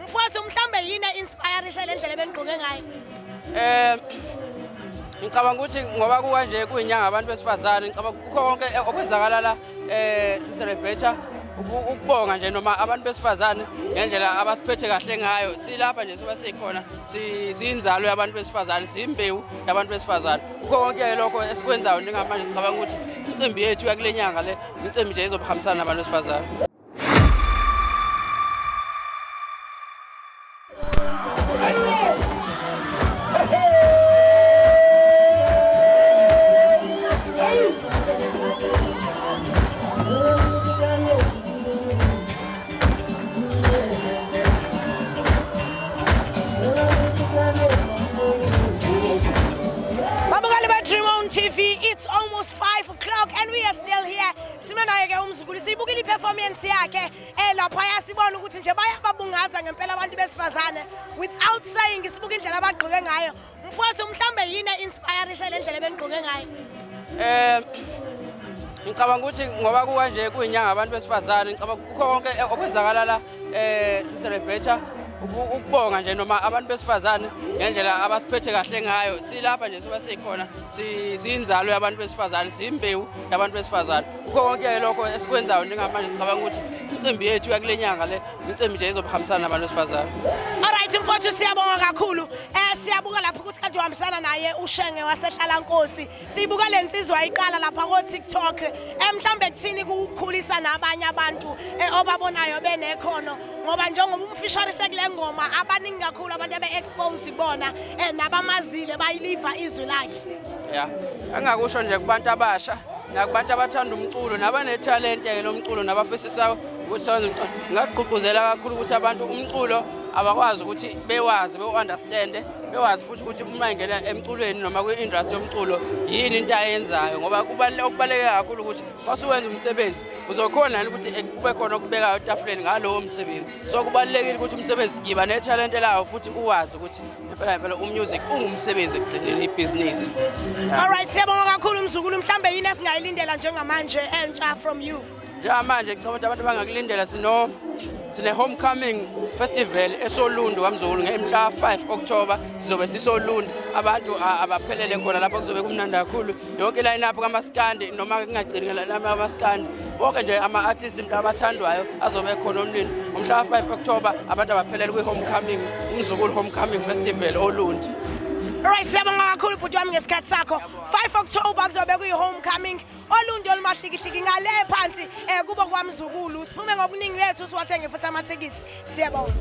Mfowethu, mhlambe yini e-inspirishe le ndlela ebenigqoke ngayo? Ngicabanga ukuthi ngoba kukanje kuyinyanga abantu besifazane, ngicabanga kukho konke okwenzakala la si celebrate ukubonga nje noma abantu besifazane ngendlela abasiphethe kahle ngayo. Silapha nje soba sikhona, siyinzalo yabantu besifazane, siyimbewu yabantu besifazane. Kukho konke lokho esikwenzayo njengamanje, sicabanga ukuthi imicimbi yethu yakule nyanga le imicimbi nje izohambisana nabantu besifazane. Babukeli be-Dream On TV, it's almost 5 o'clock and we are still here. Sime naye ke umzukulu, siyibukile i-performance yakhe laphaya, sibona ukuthi nje bayababungaza ngempela abantu besifazane without saying, sibuka indlela abagqoke ngayo. Mfowethu, mhlambe yini e-inspirishe le ndlela ebenigqoke ngayo? Ngicabanga ukuthi ngoba kukanje kuyinyanga abantu besifazane, ngicabanga kukho konke okwenzakala la si celebrate ukubonga nje noma abantu besifazane ngendlela abasiphethe kahle ngayo. Silapha nje soba sikhona, siyinzalo yabantu besifazane, siyimbewu yabantu besifazane. Kukho konke lokho esikwenzayo njengamanje, sicabanga ukuthi imicimbi yethu yakule nyanga le imicimbi nje izohambisana nabantu besifazane. Alright mfowethu, siyabonga kakhulu. Siyabuka lapho ukuthi kade uhambisana naye uShenge wasehlala Nkosi. Sibuka le nsizwa iqala lapha ko TikTok. Mhlambe kuthini ukukhulisa nabanye abantu obabonayo benekhono, ngoba njengoba umfisharishe kule ngoma, abaningi kakhulu abantu abe-exposed kubona nabamazile bayiliva izwi lakhe. Ya, engakusho nje kubantu abasha nakubantu abathanda umculo nabanethalente lomculo nabafisisayo ukuthi umculo, ngingagqugquzela kakhulu ukuthi abantu umculo abakwazi ukuthi bewazi, bewu-understande, bewazi futhi ukuthi uma ingena emculweni noma kwi-industry yomculo yini into ayenzayo, ngoba okubaluleke kakhulu ukuthi masuwenza umsebenzi uzokhona yini ukuthi kube khona okubekayo etafuleni ngalowo msebenzi. So kubalulekile ukuthi umsebenzi iba nethalente lawo futhi uwazi ukuthi ngempela ngempela umusic ungumsebenzi ekugcineni, ibhizinisi. Alright, siyabonga kakhulu mzukulu. Mhlambe yini esingayilindela njengamanje entsha from you? Njengamanje ngicabanga ukuthi abantu bangakulindela, sine homecoming festival esoLundi kwaMzukulu ngemhla 5 October. Sizobe sisoLundi, abantu abaphelele khona lapho, kuzobe kumnandi kakhulu. Yonke line up kamaskandi, noma kungagcini nge-line kamaskandi, bonke nje ama-artist abathandwayo azobe khona omlini ngomhla 5 October. Abantu abaphelele kwi-homecoming, uMzukulu Homecoming Festival oLundi. Alright, siyabonga kakhulu bhuti wami ngesikhathi sakho. 5 October kuzobe kuyi-homecoming Olundi olumahlikihliki ngale phansi kubo kwaMzukulu. Siphume ngobuningi bethu siwathenge futhi amathikithi. Siyabonga.